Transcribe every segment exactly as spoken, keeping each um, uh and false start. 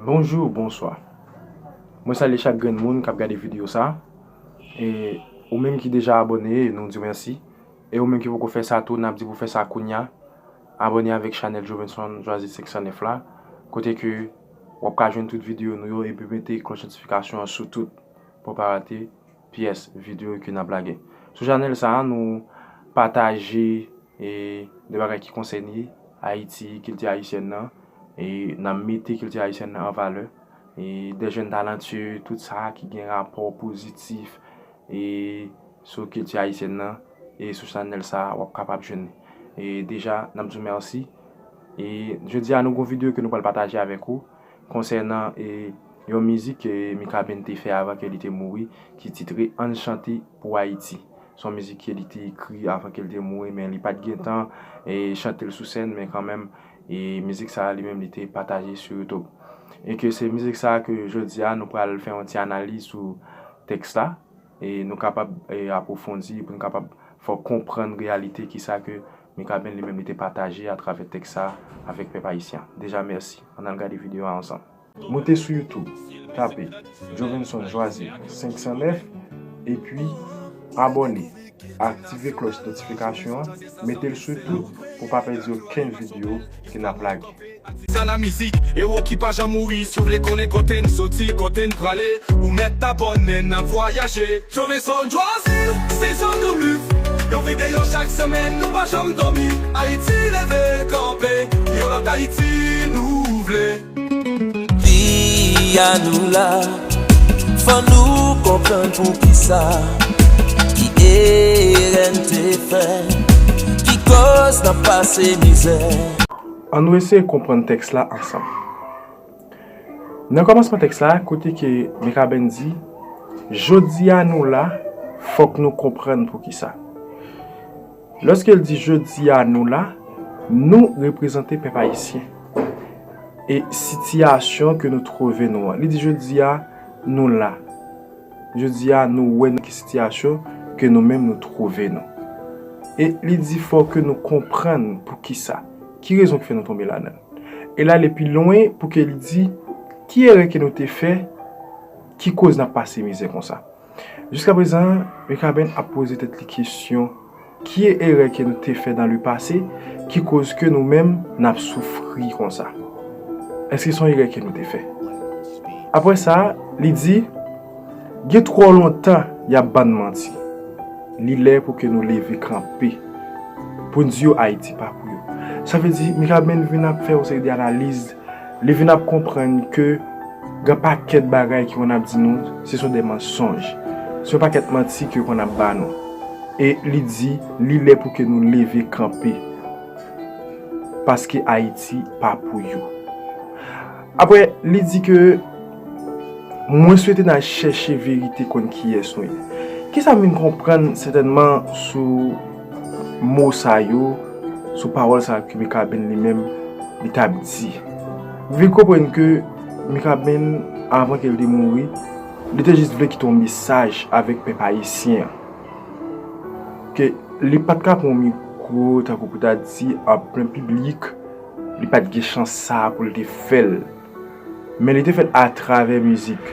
Bonjou, bonswa. Mwen salye chak grenn moun k ap gade videyo sa. E ou menm ki deja abòne, nou di w mèsi. E ou menm ki poko fè sa tou, n ap di pou fè sa kounya. Abòne avèk chanèl Jovenson Jwazi senk san nèf la, kote ke w ap ka jwenn tout videyo nou yo epi mete klòch notifikasyon an sou tout pou w pa rate pyès videyo ke n ap lage. Sou chanèl sa a, nou pataje e de bagay ki konsène Ayiti, kilti ayisyèn nan, e n ap mete kilti ayisyèn nan an valè, e de jèn talantye, tout sa ki gen rapò pozitif e sou kilti ayisyèn nan, e sou chanèl sa a, w ap kapab jwenn li. E deja, n ap di w mèsi. E jodi a, nou gon videyo ke nou pral pataje avèk ou konsènan e yon mizik ke Mikaben te fè avan ke li te mouri, ki titre Ann chante pou Ayiti. Se yon mizik ke li te ekri avan ke li te mouri, men li pa t gen tan e chante l sou sèn, men kanmenm, e mizik sa a li menm li te pataje sou YouTube. E ke se mizik sa a ke jodi a nou pral fè yon ti analiz sou tèks la, e nou kapab e apwofondi, pou n kapab fè w konprann reyalite kisa ke Mikaben li menm li te pataje atravè tèks sa a avèk pèp ayisyen an. Deja mèsi. Ann al gade videyo a ansanm. Moute sou YouTube, tape Jovenson Jwazi senk san nèf, epi abòne, aktive klòch notifikasyon an, mete l sou tout pou w pa pèdi okenn videyo ke n ap lage. Atizana mizik, ewo ki pa janm mouri. Si w vle konnen kote n soti, kote n prale, ou mèt abòne, n ap vwayaje. Jovenson Jwazi, sezon de lif. Yon videyo chak semèn, nou pa janm dòmi. Ayiti leve kanpe, yon lòt Ayiti nou vle. Di a nou la, fò nou konprann poukisa, ki erè n te fè, ki koz n ap pase mizè. Ann nou eseye konprann tèks la ansanm. Nan kòmansman tèks la, kote ke Mikaben di, jodi a nou la, fòk nou konprann poukisa. Lòske l di jodi a nou la, nou reprezante pèp ayisyen e sitiyasyon ke nou twouve nou an. Li di jodi a nou la. Jodi a nou wè nan ki sitiyasyon ke nou menm nou twouve nou. E li di fò ke nou konprann poukisa, ki rezon ki fè nou tonbe ladan l. E l ale pi lwen pou ke li di ki erè ke nou te fè ki koz n ap pase mizè konsa. Jiskaprezan, Mikaben ap poze tèt li kesyon, ki erè ke nou te fè dans le passé ki koz ke nou menm n ap soufri konsa? Èske se yon erè ke nou te fè? Apre sa, li di, gen twò lontan y ap ban n manti. Li lè pou ke nou leve kanpe, pou n di yo Ayiti pa pou yo. Sa vle di, Mikaben vin ap fè yon seri de analiz, li vin ap konprann ke gen pakèt bagay ke konn ap di nou, se son de mansonj. Se yon pakèt manti ke konn ap ba nou. E li di, li lè pou ke nou leve kanpe. Paske Ayiti pa pou yo. Apre, li di ke mwen swete n al chèche verite konn kiyès nou ye. Kisa m vin konprann sètènman sou mo sa yo, sou pawòl sa yo ke Mikaben li menm li t ap di? M vin konprann ke Mikaben, avan ke l te mouri, li te jis vle kite yon mesaj avèk pèp ayisyen an. Ke li pa t ka pran yon mikwo, tankou pou ta di, an plen piblik, li pa t gen chans sa a pou l te fè l. Men li te fè l atravè mizik,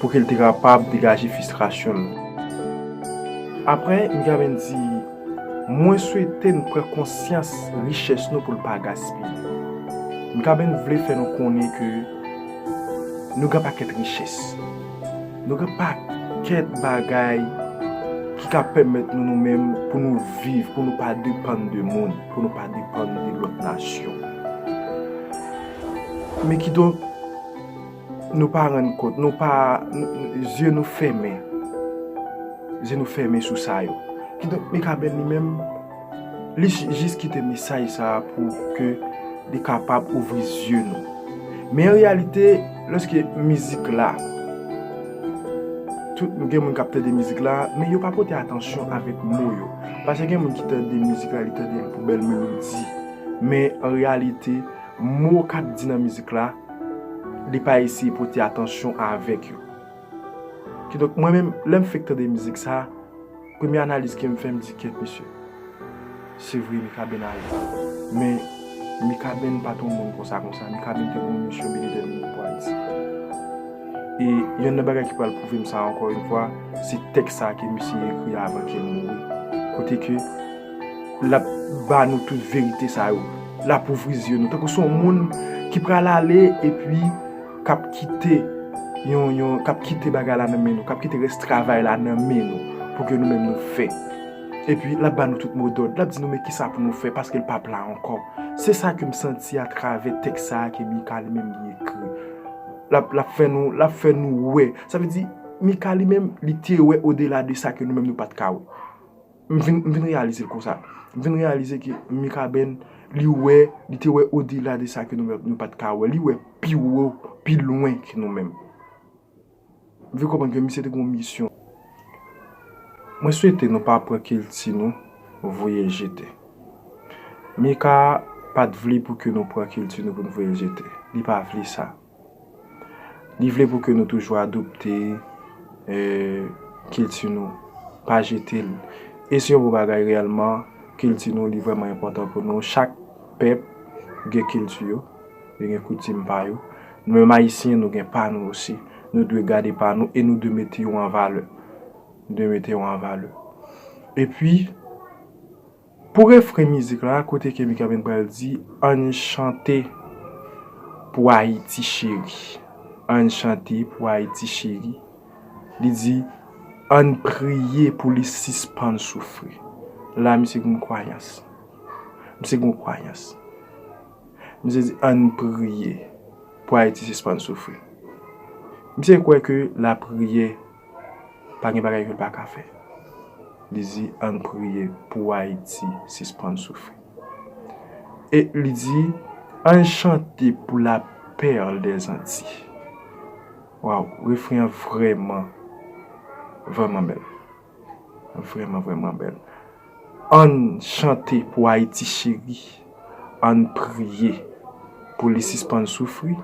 pou ke l te kapab degaje fristrasyon l. Apre, Mikaben di, mwen swete n pran konsyans richès nou pou l pa gaspiye. Mikaben vle fè nou konnen ke nou gen pakèt richès. Nou gen pakèt bagay ki ka pèmèt nou, nou menm, pou nou viv, pou nou pa depann de moun, pou nou pa depann de lòt nasyon. Men kidonk, nou pa rann kont, nou pa, n-, n-, zye nou fèmen. Zye nou fèmen sou sa yo. Kidonk, Mikaben li menm, li j-, jis kite mesaj sa a pou ke li kapab ouvri zye nou. Men an reyalite, lòske mizik la, tout, gen moun k ap tande mizik la, men yo pa pote atansyon avèk mo yo. Paske gen moun ki tande mizik la, li tande l pou bèl melodi. Men an reyalite, mo k ap di nan mizik la, li pa eseye pote atansyon avèk yo. Kidonk, mwen menm, lè m fenk tande mizik sa, premye analiz ke m fè, m di, kèt mesye, se vre, Mikaben ale. Men, Mikaben pa t yon moun konsa, konsa. Mikaben te yon mesye byen detèmine. E yonn nan bagay ki pral pwouve m sa ankò yon fwa, se tèks sa ke misye ekri avan ke l mouri. Kote ke l ap ba nou tout verite sa yo. L ap ouvri zye nou. Tankou se yon moun ki pral ale epi k ap kite yon, yon, k ap kite bagay la nan men nou, k ap kite rès travay la nan men nou, pou ke nou menm nou fè. Epi l ap ba nou tout modòd, l ap di nou men kisa pou nou fè, paske l p ap la ankò. Se sa ke m santi atravè tèks sa a ke Mika li menm li ekri. L ap, l ap fè nou, l ap fè nou wè. Sa vle di, Mika li menm, li te wè odela de sa ke nou menm nou pa t ka wè. M vin, m vin reyalize l konsa. M vin reyalize ke Mika Band, li wè, li te wè odela de sa ke nou menm nou pa t ka wè. Li wè pi wo, pi lwen ke nou menm. M vin konprann ke misye te gen yon misyon. Mwen swete nou pa pran kilti nou voye l jete. Mika pa t vle pou ke nou pran kilti nou pou nou voye l jete. Li pa vle sa. Li vle pou ke nou toujou adopte, eh, kilti nou, pa jete l. E se yon bon bagay reyèlman, kilti nou, li vrèman enpòtan pou nou. Chak pèp gen kilti yo, yo gen koutim pa yo. Nou menm Ayisyen, nou gen pa nou osi. Nou dwe gade pa nou e nou dwe mete yo an valè. Nou dwe mete yo an valè. Epi, pou refren mizik la, kote ke Mika Band pral di, ann chante pou Ayiti cheri. Ann chante pou Ayiti cheri. Li di, ann priye pou li sispann soufri. La, misye gen kwayans. Misye gen kwayans. Misye di, ann priye pou Ayiti sispann soufri. Misye kwè ke lapriyè pa gen bagay ke l pa ka fè. Li di, ann priye pou Ayiti sispann soufri. E li di, ann chante pou la perle des Antilles. Waw, refren an vrèman, vrèman bèl. Vrèman, vrèman bèl. Ann chante pou Ayiti cheri. Ann priye pou li sispann soufri.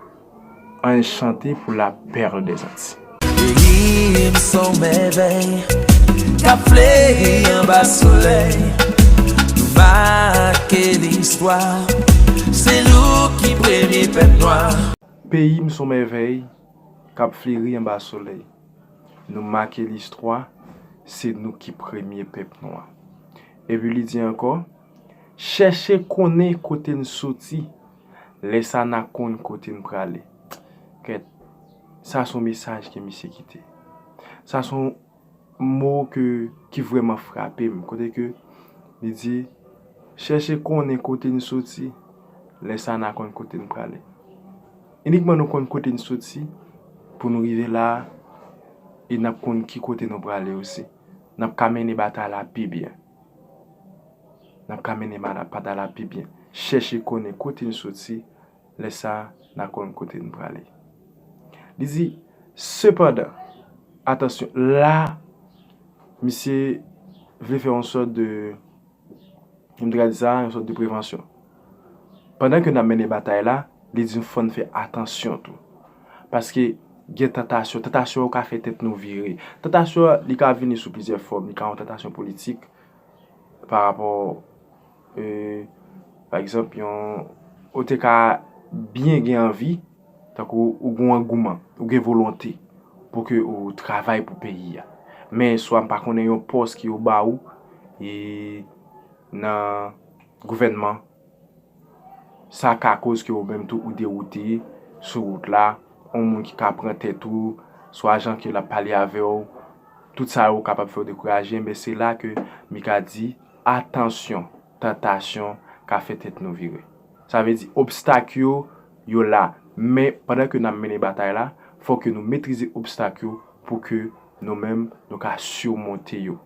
Ann chante pou la perle des Antilles. Peyi m se yon mèvèy k ap fleri anba solèy. Nou make listwa, se nou ki premye pèp nwa. Peyi m se yon mèvèy k ap fleri anba solèy. Nou make listwa, se nou ki premye pèp nwa. Epi li di ankò, chèche konnen kote n soti, lè sa n a konn kote n prale. Kèt, sa se yon mesaj ke misye kite. Sa se yon mo ke, ki vrèman frape m, kote ke li di, chèche konnen kote n soti, lè sa n a konn kote n prale. Inikman nou konn kote n soti, pou nou rive la, e n ap konn ki kote nou prale osi. N ap ka mennen batay la pi byen. N ap ka mennen bata-, batay la pi byen. Chèche konnen kote n soti, lè sa, n a konn kote n prale. Li di, sepandan, atansyon, la, misye vle fè yon sòt de, m te ka di sa, yon sòt de prevansyon. Pandan ke n ap mennen batay la, li di fò n fè atansyon tou. Paske gen tantasyon, tantasyon yo ka fè tèt nou vire. Tantasyon an, li ka vini sou plizyè fòm, li ka yon tantasyon politik, pa rapò, e, pa egzanp, yon, ou te ka byen gen anvi, tankou ou gen yon angouman, ou gen volonte pou ke ou travay pou peyi a. Men swa m pa konnen yon pòs ke yo ba ou, e, nan gouvènman, sa ka koz ke ou menm tou ou dewoute sou wout la, yon moun ki ka pran tèt ou, swa jan ke l ap pale avè w, tout sa yo kapab fè w dekouraje, men se la ke Mika di, atansyon, tantasyon ka fè tèt nou vire. Sa vle di, obstak yo, yo la, men pandan ke n ap mennen batay la, fò ke nou metrize obstak yo pou ke nou menm, nou ka simonte yo.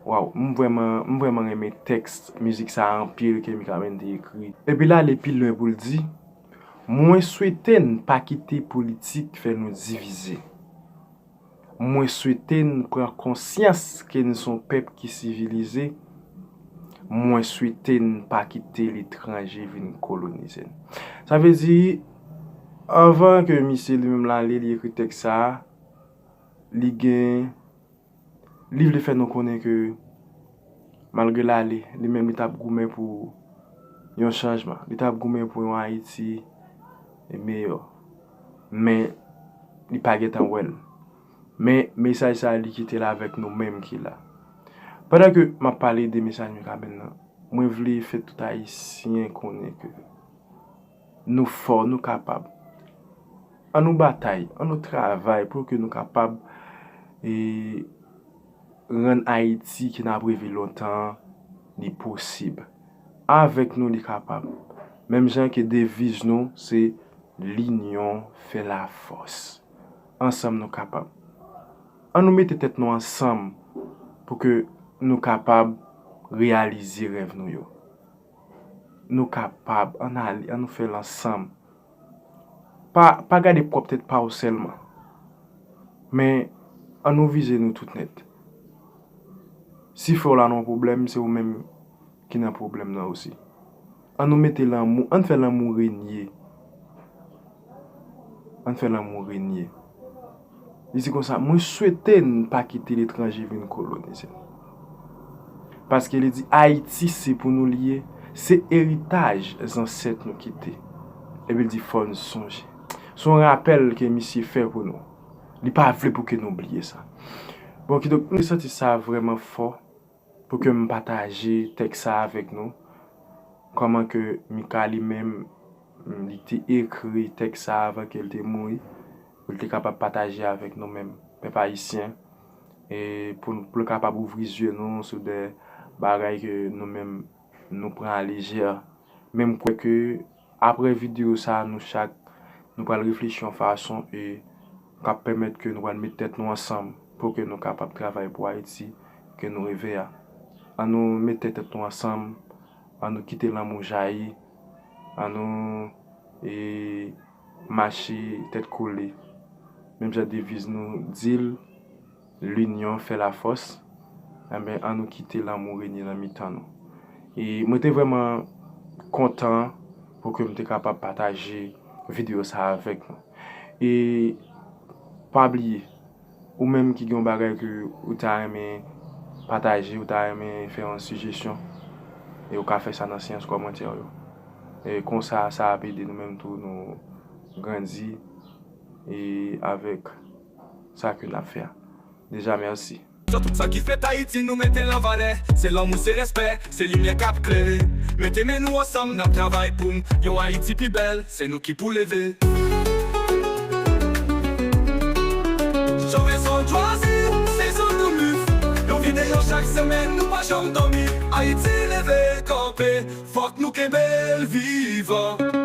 Waw, m vrèman, m vrèman renmen tèks mizik sa a anpil ke Mika Band te ekri. Epi l ale pi lwen pou l di, mwen swete n pa kite politik fè nou divize. Mwen swete n pran konsyans ke n se yon pèp ki sivilize. Mwen swete n pa kite letranje vin kolonize n. Sa vle di, anvan ke misye li menm l ale, li ekri tèks sa a, li gen, li vle fè nou konnen ke malgre l ale, li menm li t ap goumen pou yon chanjman. Li t ap goumen pou yon Ayiti meyè. Men, li pa gentan wè l. Men mesaj sa a, li kite l avèk nou menm ki la. Pandan ke m ap pale de mesaj Mikaben nan, mwen vle fè tout Ayisyen konnen ke nou fò, nou kapab. An nou batay, an nou travay pou ke nou kapab e, rann Ayiti ke n ap reve lontan an, li posib. Avèk nou, li kapab. Menm jan ke deviz nou, se L'union fait la force. Ansanm, nou kapab. An nou mete tèt nou ansanm pou ke nou kapab reyalize rèv nou yo. Nou kapab, ann ale, an nou fè l ansanm. Pa, pa gade pwòp tèt pa w sèlman. Men, an nou vize nou tout nèt. Si frè w la nan yon pwoblèm, se ou menm ki nan pwoblèm nan osi. An nou mete lanmou, an fè lanmou renye. An fè lanmou renye. Li di konsa, mwen swete n pa kite letranje vin kolonize n. Paske li di, Ayiti se pou nou li ye, se eritaj zansèt nou kite. Epi li di, fò n sonje. Se yon rapèl ke misye fè pou nou. Li pa vle pou ke nou bliye sa. Bon, kidonk, mwen santi sa vrèman fò pou ke m pataje tèks sa avèk nou. Kòman ke Mika li menm, li te ekri tèks sa avan ke l te mouri, pou l te kapab pataje avèk nou menm, pèp ayisyen, e pou, pou l kapab ouvri zye nou sou de bagay ke nou menm nou pran a lejè. Men m kwè ke apre videyo sa a, nou chak, nou pral reflechi yon fason e k ap pèmèt ke nou pral met tèt nou ansanm pou ke nou kapab travay pou Ayiti ke nou reve a. An nou mete tèt nou ansanm, an nou kite lanmou jayi, an nou e, mache tèt kole. Menm jan deviz nou di l, l'union fait la force. Enben, an nou kite lanmou renye nan mitan nou. E mwen te vrèman kontan pou ke m te kapab pataje videyo sa a avèk nou. E pa bliye, ou menm ki gen yon bagay ke ou ta renmen pataje, ou ta renmen fè yon sijesyon, e ou ka fè sa nan seyans kòmantè yo. E konsa, sa ap ede nou menm tou, nou grandi e avèk sa ke n ap fè a. Deja, mèsi. Sou tout sa ki fèt Ayiti, nou mete l an valè. Se lanmou, se respè, se limyè k ap klere. Mete men nou ansanm, n ap travay pou n yon Ayiti pi bèl. Se nou ki pou leve. Jovenson Choisy, sezon nou lif. Yon videyo chak semèn, nou pa janm dòmi. Ayiti leve kanpe, fòk nou kenbe l vivan.